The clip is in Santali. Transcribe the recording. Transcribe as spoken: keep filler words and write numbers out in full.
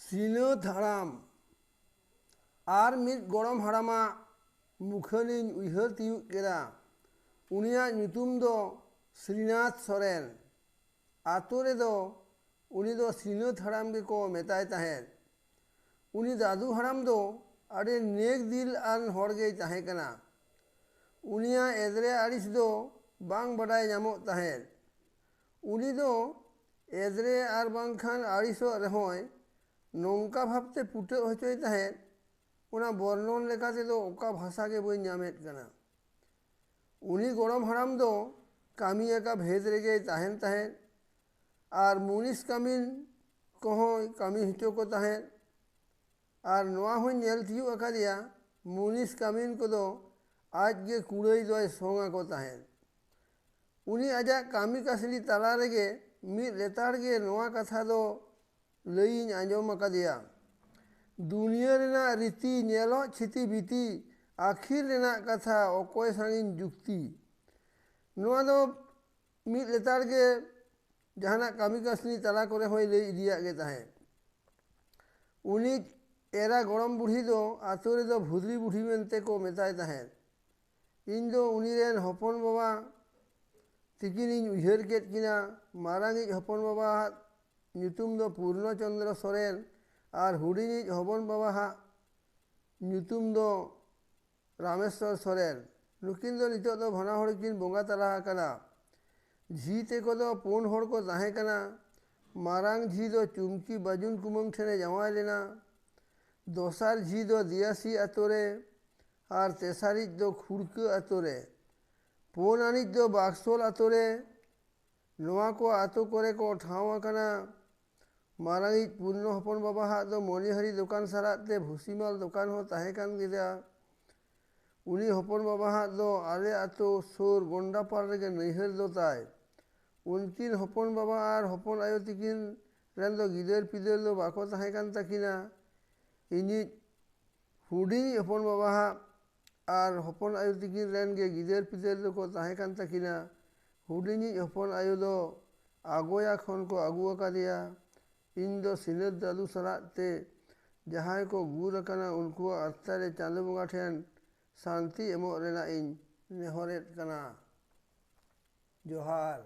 ᱥᱤᱱᱟᱹᱛ ᱦᱟᱲᱟᱢ᱾ ᱟᱨ ᱢᱤᱫ ᱜᱚᱲᱚᱢ ᱦᱟᱲᱟᱢᱟᱜ ᱢᱩᱠᱷᱟᱹᱱᱤᱧ ᱩᱭᱦᱟᱹᱨ ᱛᱤᱭᱳᱜ ᱠᱮᱫᱟ᱾ ᱩᱱᱤᱭᱟᱜ ᱧᱩᱛᱩᱢ ᱫᱚ ᱥᱨᱤᱱᱟᱛᱷ ᱥᱚᱨᱮᱱ᱾ ᱟᱛᱳ ᱨᱮᱫᱚ ᱩᱱᱤ ᱫᱚ ᱥᱤᱱᱟᱹᱛ ᱦᱟᱲᱟᱢ ᱜᱮᱠᱚ ᱢᱮᱛᱟᱭ ᱛᱟᱦᱮᱸᱫ᱾ ᱩᱱᱤ ᱫᱟᱫᱩ ᱦᱟᱲᱟᱢ ᱫᱚ ᱟᱹᱰᱤ ᱱᱮᱠ ᱫᱤᱞ ᱟᱱ ᱦᱚᱲ ᱜᱮᱭ ᱛᱟᱦᱮᱸ ᱠᱟᱱᱟ᱾ ᱩᱱᱤᱭᱟᱜ ᱮᱫᱽᱨᱮ ᱟᱹᱲᱤᱥ ᱫᱚ ᱵᱟᱝ ᱵᱟᱰᱟᱭ ᱧᱟᱢᱚᱜ ᱛᱟᱦᱮᱸᱫ᱾ ᱩᱱᱤ ᱫᱚ ᱮᱫᱽᱨᱮ ᱟᱨ ᱵᱟᱝᱠᱷᱟᱱ ᱟᱹᱲᱤᱥᱚᱜ ᱨᱮᱦᱚᱸᱭ ᱱᱚᱝᱠᱟ ᱵᱷᱟᱵᱽᱛᱮ ᱯᱩᱴᱟᱹᱜ ᱦᱚᱪᱚᱭ ᱛᱟᱦᱮᱸᱫ, ᱚᱱᱟ ᱵᱚᱨᱱᱚᱱ ᱞᱮᱠᱟ ᱛᱮᱫᱚ ᱚᱠᱟ ᱵᱷᱟᱥᱟ ᱜᱮ ᱵᱟᱹᱧ ᱧᱟᱢᱮᱫ ᱠᱟᱱᱟ᱾ ᱩᱱᱤ ᱜᱚᱲᱚᱢ ᱦᱟᱲᱟᱢ ᱫᱚ ᱠᱟᱹᱢᱤ ᱟᱠᱟ ᱵᱷᱮᱫ ᱨᱮᱜᱮᱭ ᱛᱟᱦᱮᱱ ᱛᱟᱦᱮᱸᱫ ᱟᱨ ᱢᱩᱱᱤᱥ ᱠᱟᱹᱢᱤᱱ ᱠᱚᱦᱚᱸᱭ ᱠᱟᱹᱢᱤ ᱦᱚᱪᱚ ᱠᱚ ᱛᱟᱦᱮᱸᱫ᱾ ᱟᱨ ᱱᱚᱣᱟ ᱦᱚᱸᱧ ᱧᱮᱞ ᱛᱤᱭᱳᱜ ᱟᱠᱟᱫᱮᱭᱟ, ᱢᱩᱱᱤᱥ ᱠᱟᱹᱢᱤᱱ ᱠᱚᱫᱚ ᱟᱡ ᱜᱮ ᱠᱩᱲᱟᱹᱭ ᱫᱚᱭ ᱥᱚᱝ ᱟᱠᱚ ᱛᱟᱦᱮᱸᱫ᱾ ᱩᱱᱤ ᱟᱡᱟᱜ ᱠᱟᱹᱢᱤ ᱠᱟᱹᱥᱱᱤ ᱛᱟᱞᱟ ᱨᱮᱜᱮ ᱢᱤᱫ ᱞᱮᱛᱟᱲ ᱜᱮ ᱱᱚᱣᱟ ᱠᱟᱛᱷᱟ ᱫᱚ ᱞᱟᱹᱭᱤᱧ ᱟᱸᱡᱚᱢ ᱟᱠᱟᱫᱮᱭᱟ᱾ ᱫᱩᱱᱤᱭᱟᱹ ᱨᱮᱱᱟᱜ ᱨᱤᱛᱤ ᱧᱮᱞᱚᱜ ᱪᱷᱤᱛᱤ ᱵᱤᱛᱤ, ᱟᱹᱠᱷᱤᱨ ᱨᱮᱱᱟᱜ ᱠᱟᱛᱷᱟ ᱚᱠᱚᱭ ᱥᱟᱝᱤᱧ ᱡᱩᱠᱛᱤ᱾ ᱱᱚᱣᱟ ᱫᱚ ᱢᱤᱫ ᱞᱮᱛᱟᱲ ᱜᱮ ᱡᱟᱦᱟᱱᱟᱜ ᱠᱟᱹᱢᱤ ᱠᱟᱹᱥᱱᱤ ᱛᱟᱞᱟ ᱠᱚᱨᱮ ᱦᱚᱸᱭ ᱞᱟᱹᱭ ᱤᱫᱤᱭᱟᱜ ᱜᱮ ᱛᱟᱦᱮᱸᱫ᱾ ᱩᱱᱤ ᱮᱨᱟ ᱜᱚᱲᱚᱢ ᱵᱩᱲᱦᱤ ᱫᱚ ᱟᱛᱳ ᱨᱮᱫᱚ ᱵᱷᱩᱫᱽᱨᱤ ᱵᱩᱲᱦᱤ ᱢᱮᱱᱛᱮ ᱠᱚ ᱢᱮᱛᱟᱭ ᱛᱟᱦᱮᱸᱫ᱾ ᱤᱧ ᱫᱚ ᱩᱱᱤ ᱨᱮᱱ ᱦᱚᱯᱚᱱ ᱵᱟᱵᱟ ᱛᱤᱠᱤᱱᱤᱧ ᱩᱭᱦᱟᱹᱨ ᱠᱮᱫ ᱠᱤᱱᱟ᱾ ᱢᱟᱨᱟᱝᱤᱡ ᱦᱚᱯᱚᱱ ᱵᱟᱵᱟᱣᱟᱜ ᱧᱩᱛᱩᱢ ᱫᱚ ᱯᱩᱨᱱᱚ ᱪᱚᱱᱫᱨᱚ ᱥᱚᱨᱮᱱ ᱟᱨ ᱦᱩᱰᱤᱧᱤᱡ ᱦᱚᱯᱚᱱ ᱵᱟᱵᱟᱣᱟᱜ ᱧᱩᱛᱩᱢ ᱫᱚ ᱨᱟᱢᱮᱥᱣᱚᱨ ᱥᱚᱨᱮᱱ᱾ ᱱᱩᱠᱤᱱ ᱫᱚ ᱱᱤᱛᱚᱜ ᱫᱚ ᱵᱟᱱᱟ ᱦᱚᱲ ᱠᱤᱱ ᱵᱚᱸᱜᱟ ᱛᱟᱞᱟ ᱟᱠᱟᱱᱟ᱾ ᱡᱷᱤ ᱛᱮᱠᱚ ᱫᱚ ᱯᱩᱱ ᱦᱚᱲ ᱠᱚ ᱛᱟᱦᱮᱸ ᱠᱟᱱᱟ᱾ ᱢᱟᱨᱟᱝ ᱡᱷᱤ ᱫᱚ ᱪᱩᱢᱠᱤ ᱵᱟᱹᱡᱩᱱ ᱠᱩᱢᱟᱹᱝ ᱴᱷᱮᱱᱮ ᱡᱟᱶᱟᱭ ᱞᱮᱱᱟ᱾ ᱫᱚᱥᱟᱨ ᱡᱷᱤ ᱫᱚ ᱫᱤᱭᱟᱥᱤ ᱟᱛᱳ ᱨᱮ ᱟᱨ ᱛᱮᱥᱟᱨᱤᱡ ᱫᱚ ᱠᱷᱩᱲᱠᱟᱹ ᱟᱛᱳ ᱨᱮ᱾ ᱯᱩᱱ ᱟᱹᱱᱤᱡ ᱫᱚ ᱵᱟᱠᱥᱚᱞ ᱟᱛᱳ ᱨᱮ᱾ ᱱᱚᱣᱟ ᱠᱚ ᱟᱛᱳ ᱠᱚᱨᱮ ᱠᱚ ᱴᱷᱟᱶ ᱟᱠᱟᱱᱟ᱾ ᱢᱟᱨᱟᱝᱤᱡ ᱯᱩᱨᱱᱚ ᱦᱚᱯᱚᱱ ᱵᱟᱵᱟᱣᱟᱜ ᱫᱚ ᱢᱚᱱᱤᱦᱟᱹᱨᱤ ᱫᱚᱠᱟᱱ ᱥᱟᱞᱟᱜ ᱛᱮ ᱵᱷᱩᱥᱤᱢᱟᱞ ᱫᱚᱠᱟᱱ ᱦᱚᱸ ᱛᱟᱦᱮᱸ ᱠᱟᱱ ᱜᱮᱭᱟ᱾ ᱩᱱᱤ ᱦᱚᱯᱚᱱ ᱵᱟᱵᱟᱣᱟᱜ ᱫᱚ ᱟᱞᱮ ᱟᱛᱳ ᱥᱩᱨ ᱜᱚᱱᱰᱟᱯᱟᱲ ᱨᱮᱜᱮ ᱱᱟᱹᱭᱦᱟᱹᱨ ᱫᱚ ᱛᱟᱭ᱾ ᱩᱱᱠᱤᱱ ᱦᱚᱯᱚᱱ ᱵᱟᱵᱟ ᱟᱨ ᱦᱚᱯᱚᱱ ᱟᱭᱳ ᱛᱤᱠᱤᱱ ᱨᱮᱱ ᱫᱚ ᱜᱤᱫᱟᱹᱨ ᱯᱤᱫᱟᱹᱨ ᱫᱚ ᱵᱟᱠᱚ ᱛᱟᱦᱮᱸ ᱠᱟᱱ ᱛᱟᱹᱠᱤᱱᱟ᱾ ᱤᱧᱤᱡ ᱦᱩᱰᱤᱧ ᱦᱚᱯᱚᱱ ᱵᱟᱵᱟᱣᱟᱜ ᱟᱨ ᱦᱚᱯᱚᱱ ᱟᱭᱳ ᱛᱤᱠᱤᱱ ᱨᱮᱱ ᱜᱮ ᱜᱤᱫᱟᱹᱨ ᱯᱤᱫᱟᱹᱨ ᱫᱚᱠᱚ ᱛᱟᱦᱮᱸ ᱠᱟᱱ ᱛᱟᱹᱠᱤᱱᱟ᱾ ᱦᱩᱰᱤᱧᱤᱡ ᱦᱚᱯᱚᱱ ᱟᱭᱳ ᱫᱚ ᱟᱜᱚᱭᱟ ᱠᱷᱚᱱ ᱠᱚ ᱟᱹᱜᱩ ᱟᱠᱟᱫᱮᱭᱟ᱾ ᱤᱧ ᱫᱚ ᱥᱤᱱᱟᱹᱛ ᱫᱟᱫᱩ ᱥᱟᱞᱟᱜ ᱛᱮ ᱡᱟᱦᱟᱸᱭ ᱠᱚ ᱜᱩᱨ ᱟᱠᱟᱱᱟ, ᱩᱱᱠᱩᱣᱟᱜ ᱟᱛᱛᱟ ᱨᱮ ᱪᱟᱸᱫᱚ ᱵᱚᱸᱜᱟ ᱴᱷᱮᱱ ᱥᱟᱱᱛᱤ ᱮᱢᱚᱜ ᱨᱮᱱᱟᱜ ᱤᱧ ᱱᱮᱦᱚᱨᱮᱫ ᱠᱟᱱᱟ᱾ ᱡᱚᱦᱟᱨ᱾